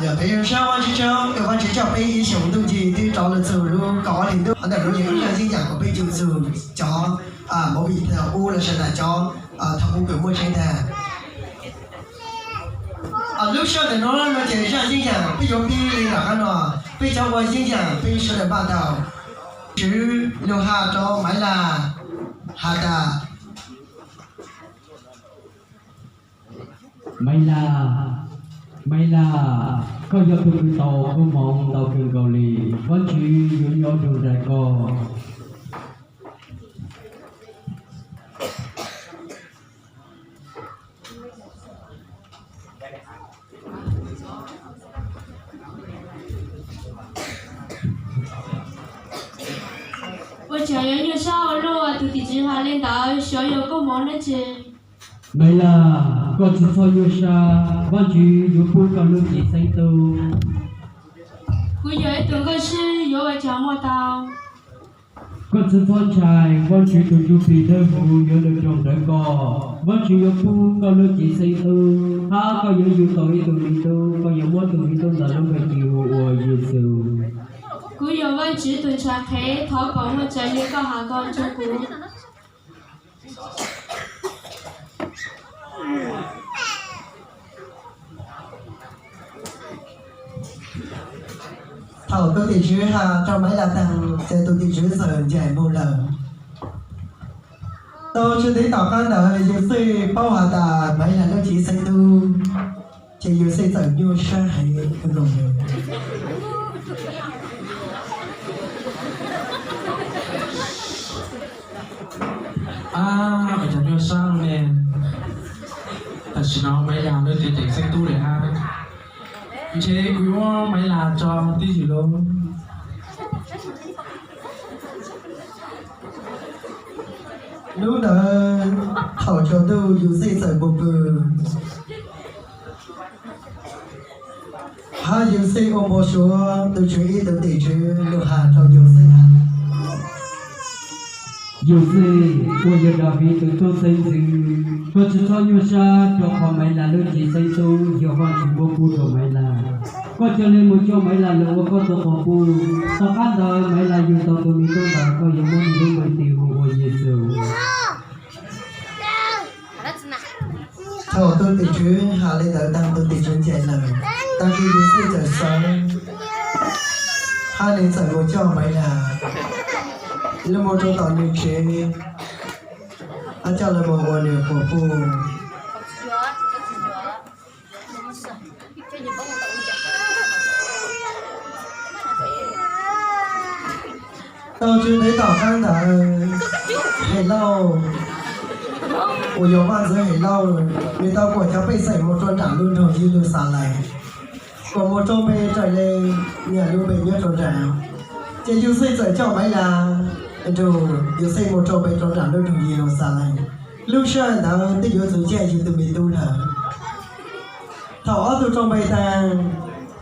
Peb zoo sab Vajtswv tsaug, Vajtswv coj peb ib xyoos ntuj nti twb rov los txog lub kaum ob hlis ntuj, qhov ntawm lub yeej yog ib yam uas peb coj txog cov movie thaum ub los sis cov thaum ub kws muaj tseeb tag. Lub sij hawm ntawm no no ces zaj yeeb yam peb yuav pib li nram qab no, peb cov ua yeeb yam peb sawv daws npaj tau. Tswv Lug has rau Maiv Lag has tas, Maiv Lag, Maiv Lag, koj yog tus kws tau koob hmoov ntau kawg nkaus li, Vajtswv yuav nyob nrog nraim koj. Ua cas yuav nyuaj sab ua luaj, tus tim tswv hais li ntawd xyov yog koob hmoov dab tsi. Maiv Lag, koj tsis txhob nyuaj sab, Vajtswv yuav pub koj lub cev xeeb tub. Kuv yog ib tug nkauj sib yuav ua cas muaj tau. Koj tsis txhob ntshai, Vajtswv tus Ntsuj Plig Dawb Huv yuav nrog rawv koj. Vajtswv yuav pub koj lub cev xeeb tub, hab koj yuav yug tau ib tug me tub, koj yuav muab tus me tub ntawd lub npe tis hu ua Yexus. Kuv yog Vajtswv tus ntshai qhev, thov kom muaj tsav li koj has ko rau kuv. Thaum tus tim tswv has rau Maiv Lag taag ces tus tim tswv txawm ncaim moog lawm. Tau tsis ntev tom qab ntawd Yauxej paub has tas Maiv Lag lub cev xeeb tub, ces Yauxej txawm nyuaj sab heev. Ua cas nyuaj sab ne, tam sim no Maiv Lag lub cev xeeb tub lawm hab, ntshe kuv yuav muab Maiv Lag tso tib si lauj. Hnub ntawd thaum tsaus ntuj Yauxej txawm mus pw, hab Yauxej ua npau suav tus Tswv ib tug tim tswv lug has rau Yauxej has, Yauxej uas yog Daviv tus tub xeeb ntxwv, koj tsis txhob nyuaj sab, rau qhov Maiv Lag lub cev xeeb tub yog Vajtswv muab pub rau Maiv Lag. Koj cia li mus coj Maiv Lag lug ua koj tug quas puj. Tom qab ntawd Maiv Lag yug tau tus me tub ntawd, koj yuav muab nws lub npe tis hu ua Yexus. Thaum tus tim tswv has li ntawd tag, tus tim tswv ncaim lawm, tag kis Yauxej txawm sawv, hab nws txawm mus coj Maiv Lag lug mus rau tom nws tsev, hab coj lug mus ua nws quas puj. Tau tsis ntev tom qab ntawd, Helauj uas yog vaj ntxwv Helauj, nws tau kuam cov pej xeem mus rau nraam lub nroog Yeluxalees, kuam mus rau npe raws le nyias lub npe nyob rau nraam. Ces Yauxej txawm coj Maiv Lag nrug Yauxej mus rau npe rau nraam lub nroog Yeluxalees. Lub sij hawm ntawd twb yuav txug caij yug tus me tub lawm. Thaum ob tug rau npe taag,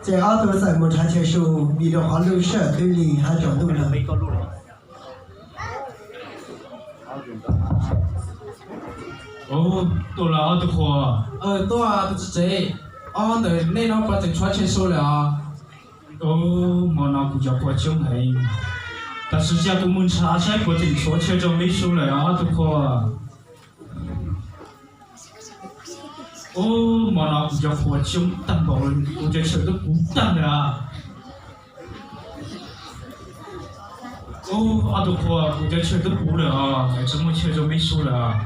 ces ob tug txawm mus nrhav chaw su, vim rau qhov lub sij hawm twb lig hab tsaus ntuj lawm. Tuaj lawm ob tug qhua. Tuaj tus txiv tsev. Ob ntawm nej no puas tseem tshuav chaw su lawm os? Hmo no kuv cov qhua coob heev, tab sis cia kuv mus nrhav saib puas tseem tshuav chaw rau meb su lawm ob tug qhua. Hmo no kuv cov qhua coob tag npaum, kuv cov chaw twb puv tag lawm. Ob tug qhua, kuv cov chaw twb puv lawm os, tsis muaj chaw rau meb su lawm.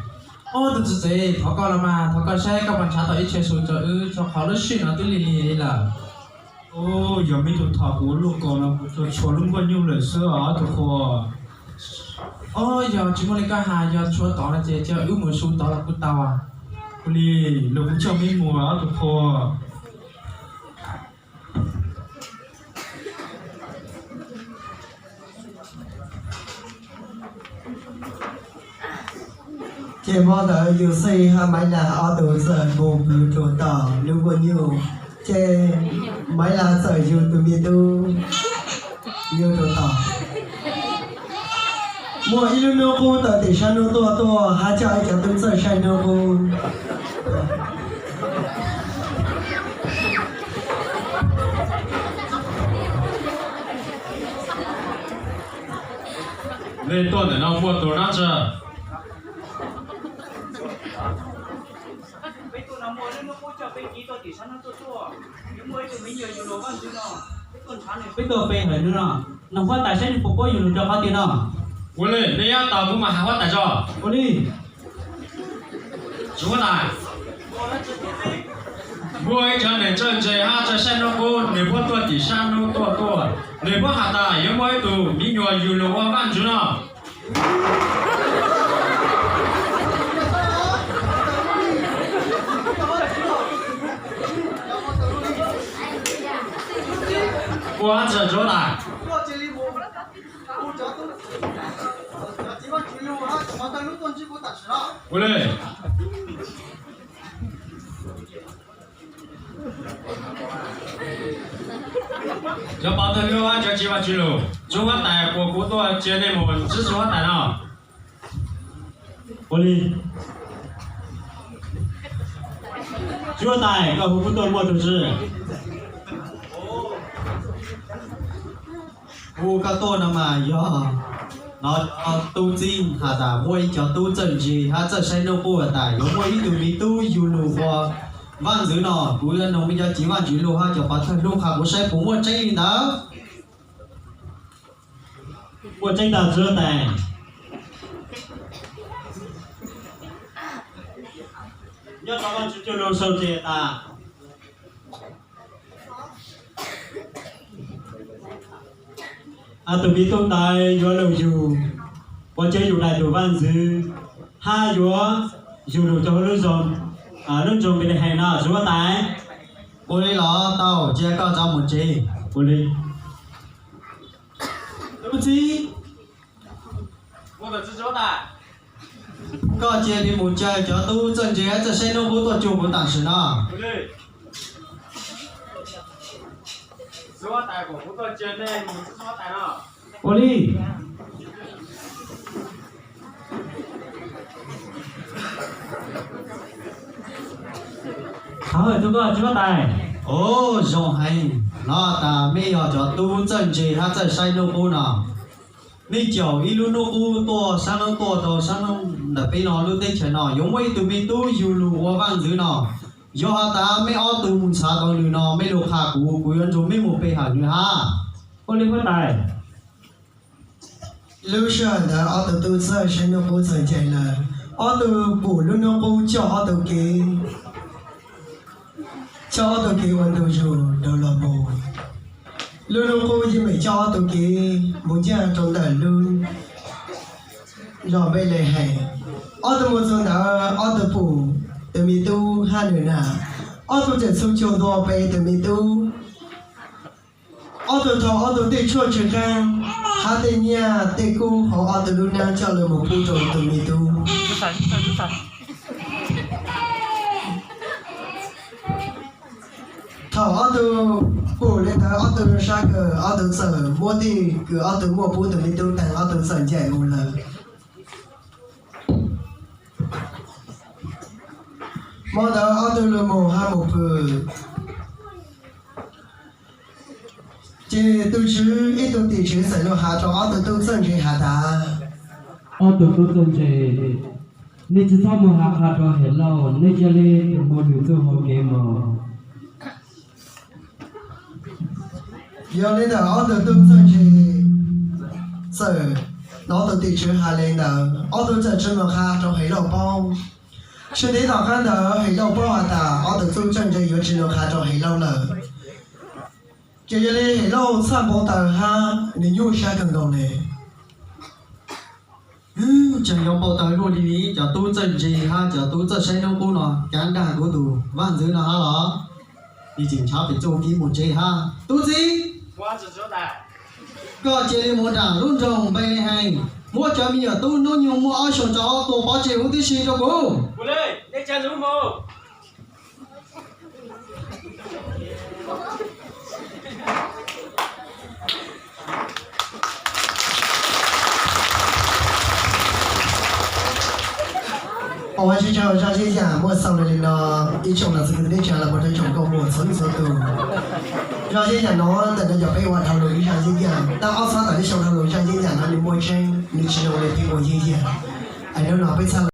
Ob tug txiv tsev, thov koj los mas, thov koj saib koj puas nrhav tau ib chaw su rau wb, rau qhov lub sij hawm no twb lig lig li lawm. Yog meb tug thov kuv ua luaj ko no kuv tsuas tshuav lub nkuaj nyuj lawm xwb os ob tug qhua. Yog tsis muaj li koj has, yog tshuav tod no ces cia wb mus su tod los kuj tau. Ua li, los kuv coj meb mus ob tug qhua. Ces hmo ntawd Yauxej hab Maiv Lag ob tug txawm mus pw rau tom lub nkuaj nyuj, ces Maiv Lag txawm yug tus me tub nyob rau tod. Muaj ib lub hnub qub tawm tim sab hnub tuaj tuaj hab coj ib cov tub txawj saib hnub qub. Nej tuaj ntawm no muaj tus nab tsi? Peb tuaj no muaj lub hnub qub coj peb kiv tuaj tim sab hnub tuaj tuaj, yuav muaj ib tug me nyuam yug luag vaj ntxwv no, peb tuaj ntshav nws, peb tuaj pe hawm nws no, nug huab tais saib nws puas paub yug lug rau qhov twg no. Ua li, nej nyob tos kuv mam hais huab tais tso. Ua li. Tswv huab tais, muaj ib cov neeg txawj ntse hab txawj saib hnub qub, nws puab tuaj tim sab hnub tuaj tuaj, nws puab has tas yuav muaj ib tug me nyuam yug lug ua vaj ntxwv no. Ua hab txawm tswv huab tais. Ua li. Cov pov thawj hlub hab cov txiv vaj tswv lug, tswv huab tais, kuas kuv tuaj cia nej mus ntsib tswv huab tais no. Ua li. Tswv huab tais, koj hu kuv tuaj muaj tus tsi? Hu koj tuaj no mas yog no, tub txib has tas muaj ib cov tub txawj ntse hab txawj saib hnub qub has tas yuav muaj ib tug me tub yug lug ua vaj ntxwv no. Kuv yuav nug mej cov txiv vaj tswv lug hab cov pov thawj hlub qha kuv saib puas muaj tseeb li ntawd. Muaj tseeb tag tswv huab tais. Nyob rau Vaj Tswv Cwj Lug sau tseg tas, tus me tub ntawd yuav lug yug, ua tsiab yug dai tus vaj ntxwv, hab yuav yug lug rau lub nroog, lub nroog Npelehees no tswv huab tais. Ua li los tau, cia koj rov mus tsev. Ua li. Tub txib, koj cia li mus caw cov tub txawj ntse hab txawj saib hnub qub tuaj cuag kuv tam sim no. Ua li. Thov hawm txug koj tswv huab tais. Os, zoo heev. Los tas mej yog cov tub txawj ntse hab txawj saib hnub qub no. Mej caum ib lub hnub qub tuaj sab hnub tuaj rau sab hnub ntawm peb no lub teb chaws no yuav muaj ib tug me tub yug lug ua vaj ntxwv no. Yog has tas mej ob tug mus ntxhav tau nws no mej lug qha kuv, kuv yuav nrug mej mus pe hawm nws hab. Ua li huab tais. Lub sij hawm ntawd ob tug tub txawj saib hnub qub txawm ncaim lawm. Ob tug pum lub hnub qub coj ob tug kev, coj ob tug kev ua ntu zus rau los mus. Lub hnub qub yeej meem coj ob tug kev mus ncaj rau ntawm lub zos Npelehees. Ob tug mus txug ntawd ob tug pum tus me tub hab nws nam. Ob tug tseem txhua cuag ntua pe tus me tub. Ob tug thau ob tug tej tshuaj tsw qaab hab tej nyiaj tej kub hauv ob tug lub hnab coj lug mus pub rau tus me tub. Thaum ob tug pum le ntawd ob tug sab kawg, ob tug txawm muab tej kws ob tug muaj pub tus me tub taag, ob tug txawm ncaim mus lawm. Hmo ntawd ob tug lug moog hab moog pw, ces tus tswv ib tug tim tswv txawm lug has rau ob tug tub txawj ntse has tas, ob tug tub txawj ntse, nej tsi txhob moog has qha rau Hem Lauj, nej ca le mus lug txug hauv kev moog. Yog le ntawd ob tug tub txawj ntse txawm, ob tug tim tswv has le ntawd ob tug txawm tsi moog qha rau Hem Lauj paub. Tsi ntev tom qab ntawd Hem Lauj paub has tas ob tug tub txawj ntse yuav tsi moog qha rau Hem Lauj lawm. Ces yog le Hem Lauj txhaj npau taws hab nws nyuaj sab kawg nkaus le. Tseem yuav npau taws luaj li li cov tub txawj ntse hab cov tub txawj saib hnub qub no, cav nrag kuv tus vaj ntxwv no hab los? Nws tseem ntshaw pem txuj kev mus tsev hab. Tub txib, koj cia li mus nraam lub nroog Npelehees, muab cov me nyuam tub hnub nyoog muaj ob xyoos tsaus tua pov tseg huv tib si rau kuv. Zaj yeeb yam muaj xaus li no, ib tsoom niam txiv kwv tij neej tsa los puag ta tsoom nkauj muam txhua leej txhua tus. Zaj yeeb yam no ntawm no yog peb ua dhau los ib zaj yeeb yam, tab ob txhob tawm ib xyoo dhau los zaj yeeb yam no nws muaj tseeb, nws tsis zoo li peb ua yeeb yam. Es hnub no peb txhaj